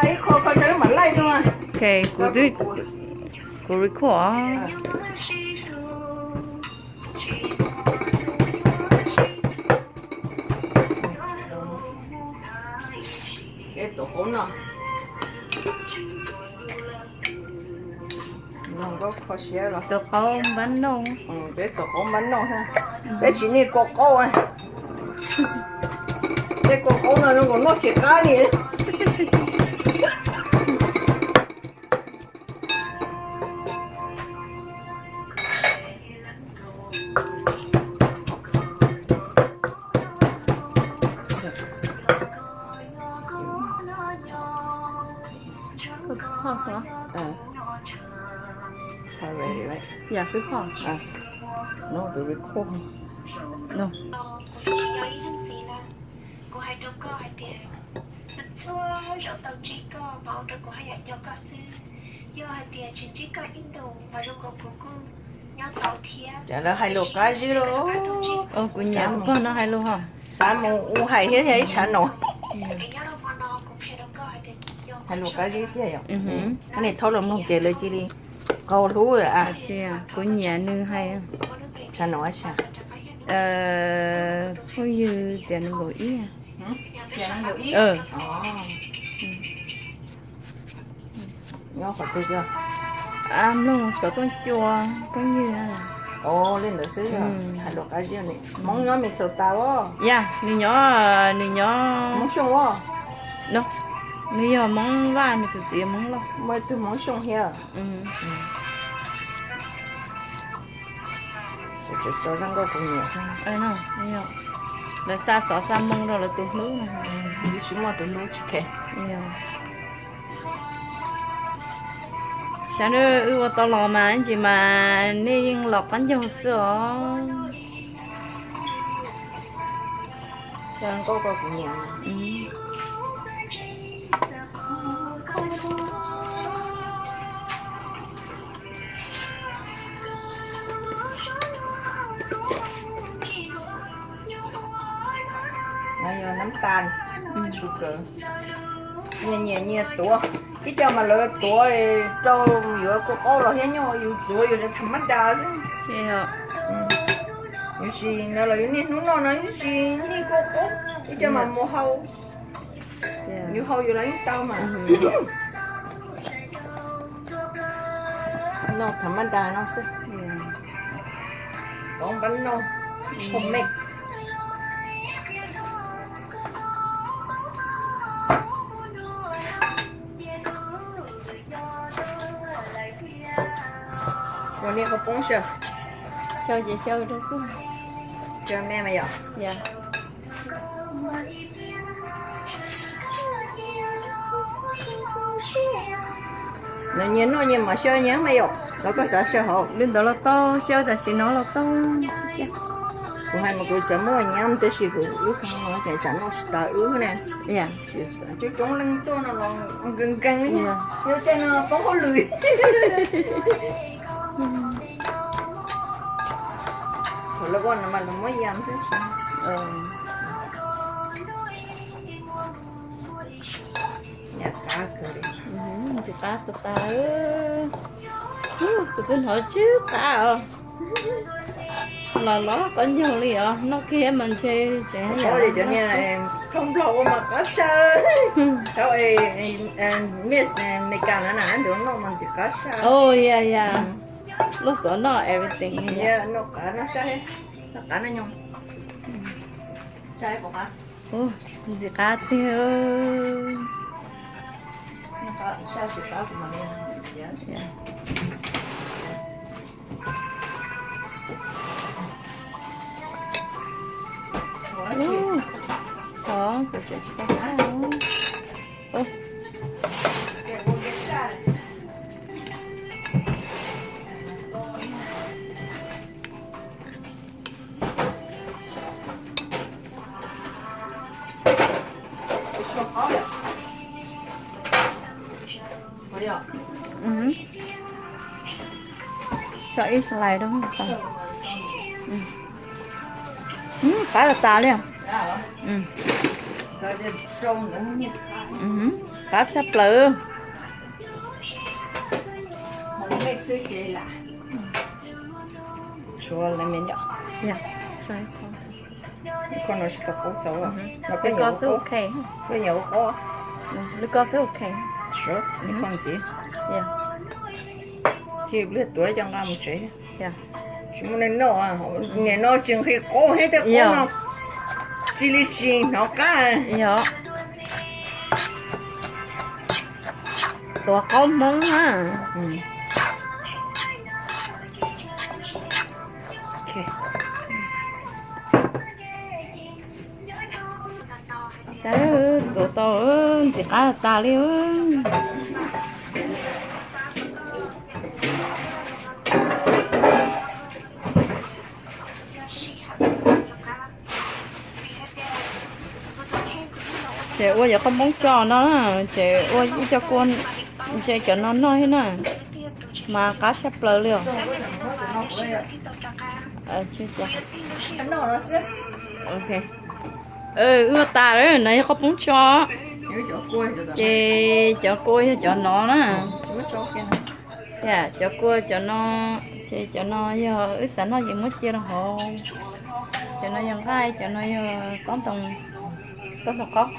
Ib qho kho rau mam laij rau. Ok, kuv twb, kuv record. Peb tuav qaub no. Nkauj kho siab los. Tuav qaub npab noj. Peb tuav qaub npab noj thiab. Peb tsis niaj kua qaub. Peb kua qaub no zoo nkaus noj tsis qab li. Koj pause hev. Already, right? Yeah, twb pause. No, the record. No. Kuv hais rau koj hais tias txhua zaus tau ntsib koj mas ua rau kuv haj yam nco koj xwb. Yog hais tias tsis ntsib koj ib ntus mas zoo nkaus kuv kuj nyob tau thiab. Cas lawv hais lus qab zib los. Kuv nyiam tus pog no hais lus hos. Xav mus ua hais thiab ib tshav no. Hais lus qab zib tiag yom. Nim thaub los mloog ces lawv cia li qaug hlub. Kuv nyiam nws hais. Tshav no, phooj ywg tias nws nkaus ib. Nyob qhov twg? Mloog xov tooj cua phooj ywg. Li ntawd xwb. Hais lus qab zib. Hmoob nyob Minnesota tau. Ya, nws nyob, nws nyob Hmoob Xyooj. Nws yog Hmoob Vaj, nws tus txiv Hmoob Lauj. Muaj ib tug Hmoob Xyooj thiab. Tso zoo nkauj kuv nyiam. Lawv xa xov xa moo rau lawv tus hlub. Tsis muaj tus hlub tsis khe. Xyov wb ua tau los mas ntsis mas nej yeej los qab ncaug xwb os. Nkauj koj kuv nyiam. No yog nab tas, sugar. Nyias nyias nyias tuav, ib co mas lawv tuav rau yuav kua qaub los thiab, nyob yus tuav yus tham mab das xwb. Yus tsis no los yus niaj hnub noj no yus tsis niaj kua qaub, ib co mas mus hau. Yus hau yus los yeej tau mas. Noj tham mab das no xwb. Kov npab noj, homemade. Ua niaj kua poob xyaw. Xyaw ces xyaw rau xwb. Xyaw me mas yom. Nws nyias noj nyias mam xyaw nyias mas yom, los koj xav xyaw hauv li ntawd los tau, xyaw tam sim no los tau. Kuv hais mas kuv xav muaj nyab tab sis kuv wb tsam noj tsis tas wb ne. Coob coob leej tuaj no los nkees nkees li, yog caij no poob hauj lwm. Thaum lawv ua no mas lawv muab yam xwb. Nyam qab kawg li. Ntxim qab tas tas. Kuv twb hnov tsw qab os. Los los qab ncaug li os, noj kiag mas ntshe tseem thooj nplog ua mas qab tsawv. Thaum Miss America na na ntuv noj mas ntxim qab sab. Oh yeah yeah. Lub xov noj everything. Noj qab noj sab, noj qab noj nyoog. Ntxim qab tiag. Ov, kuv tseem tsis tau sab. Tso ib slice rau. Qab tas tas li. Qab tshaj plaws. Koj no tsis tau qaub txaus, koj nyuam qhuav, koj nyuam qhuav, lub koj xwb ok. Koj ntxiv, cia pliag tuav coj nqa mus tsev. Tsis muaj neeg noj, nim no tsis nqhis qaub thiab tej qaub no, tsis li tsis hnov qab. Yog tuav qaub Hmoob na. Saib, tuav tau ntxim qab tas li. Ces ua cov khaub Hmoob tso no, ces ua ib co kua, ces cov no noj thiab na, mas qab tshaj plaws li os. Wb ua tas lawm, no yog khaub Hmoob tso, ces cov kua yog cov no na. Cov kua cov no, ces cov no yog wb xav noj ces muab cia rau hauv. Cov no yog nqaij, cov no yog tob ntoo, tob ntoo qaub.